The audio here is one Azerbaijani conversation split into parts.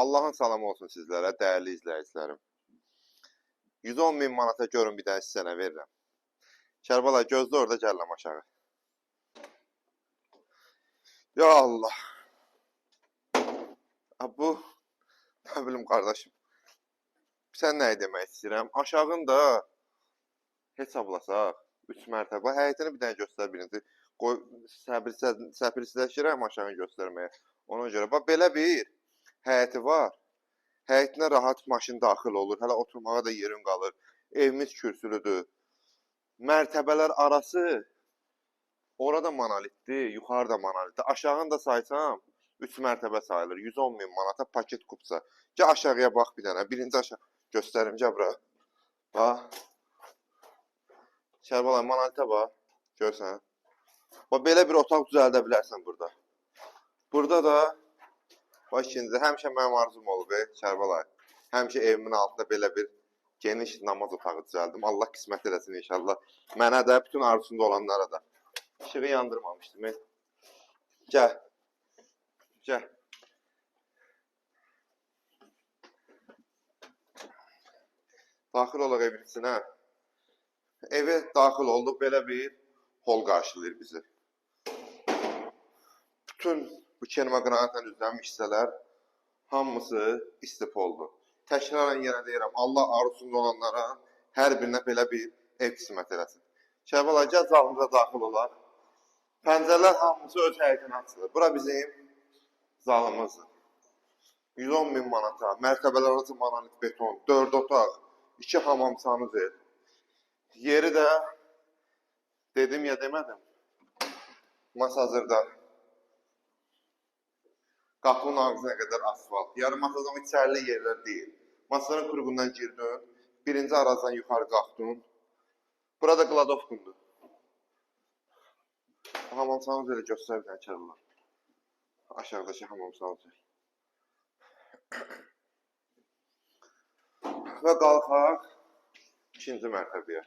Allahın salamı olsun sizlərə, dəyərli izləyicilərim. 110 min manata görün bir dənə sənə verirəm. Kərbəla gözlə orada gəlirəm aşağı. Ya Allah. Ha, bu, nə bilim qardaşım. Sən nə demək istəyirəm? Aşağını da hesablasaq, 3 mərtəbə. Həyətini bir dənə göstər birinci. Qoy, səbirsizləşirəm aşağını göstərməyə. Ona görə, bax, belə bir həyəti var. Həyətinə rahat maşın daxil olur. Hələ oturmağa da yerin qalır. Evimiz kürsülüdür. Mərtəbələr arası orada monolitdir, yuxarıda monolitdir. Aşağını da saysam 3 mərtəbə sayılır. 110 min manata paket kupça. Gəl aşağıya bax bir dənə. Birinci aşağı göstərim, gəl bura. Bax. Kərbəlayı, monolitə bax. Görsən. Bax, belə bir otaq düzəldə bilərsən burada. Burada da bax ikinci, həmişə mənim arzum olub, Kərbəlayı. Həmişə evimin altında belə bir geniş namaz otağı düzəldim. Allah qismət eləsin inşallah. Mənə də, bütün arzusunda olanlara da. İşığı yandırmamışdım. Gəl. Gəl. Daxil olaq evin içinə. Evə daxil olduq, belə bir hol qarşılayır bizi. Bütün bu kermaqranitlə üzlənmiş hissələr hamısı istipoldur. Təkrarən yenə deyirəm, Allah arzusunda olanlara hər birinə belə bir ev qismət eləsin. Kərbəlayı, gəl zalımıza daxil olaq. Pəncərələr hamısı öz həyətinə açılır. Bura bizim zalımızdır. 110 min manata, mərtəbələr arası monolit beton, 4 otaq, 2 hamam sanuzel. Yeri də dedim ya demədim. Masazırda. Qapının ağzına qədər asfalt. Yarı Masazırın içərili yerlər deyil. Masazırın kruqundan girdin, birinci arazdan yuxarı qalxdın. Burada qladovkundur. Hamam sanuzeli göstər bir dənə Kərbəlayı. Aşağıdakı hamam sanuzel. Və qalxaq ikinci mərtəbəyə.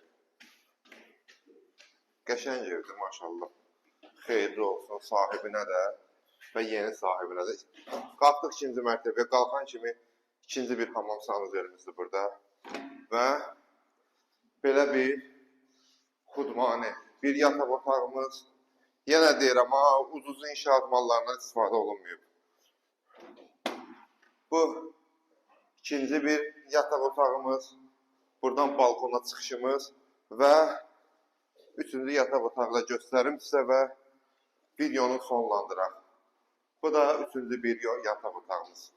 Qəşəng evdir maşallah. Xeyirli olsun sahibinə də və yeni sahibinə də. Qalxdıq ikinci mərtəbəyə. Qalxan kimi ikinci bir hamam sanuzelimizdir burada. Və belə bir xudmani, bir yataq otağımız. Yenə deyirəm, ha, ucuz inşaat mallarından istifadə olunmayıb. Bu ikinci bir yataq otağımız. Buradan balkona çıxışımız və üçüncü yataq otağı da göstərim sizə və videonu sonlandıraq. Bu da üçüncü bir yataq otağımız.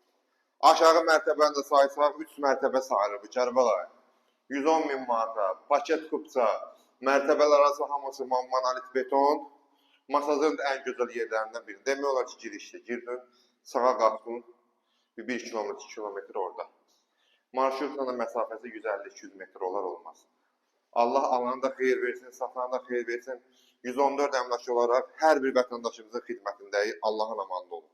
Aşağı mərtəbəni də saysaq, 3 mərtəbə sayılır bu Kərbəlayı. 110 min manata, paket kupça, mərtəbələr arası hamısı monolit beton. Masazırın da ən gözəl yerlərindən biri. Demək olar ki, girişdə girdin, sağa qalxdın, bir kilometr, 2 kilometr orada. Marşrutla da məsafəsi 150-200 metr olar olmaz. Allah alana da xeyir versin, satana da xeyir versin. 114 əmlak olaraq hər bir vətəndaşımızın xidmətindəyik. Allahın amanında olun.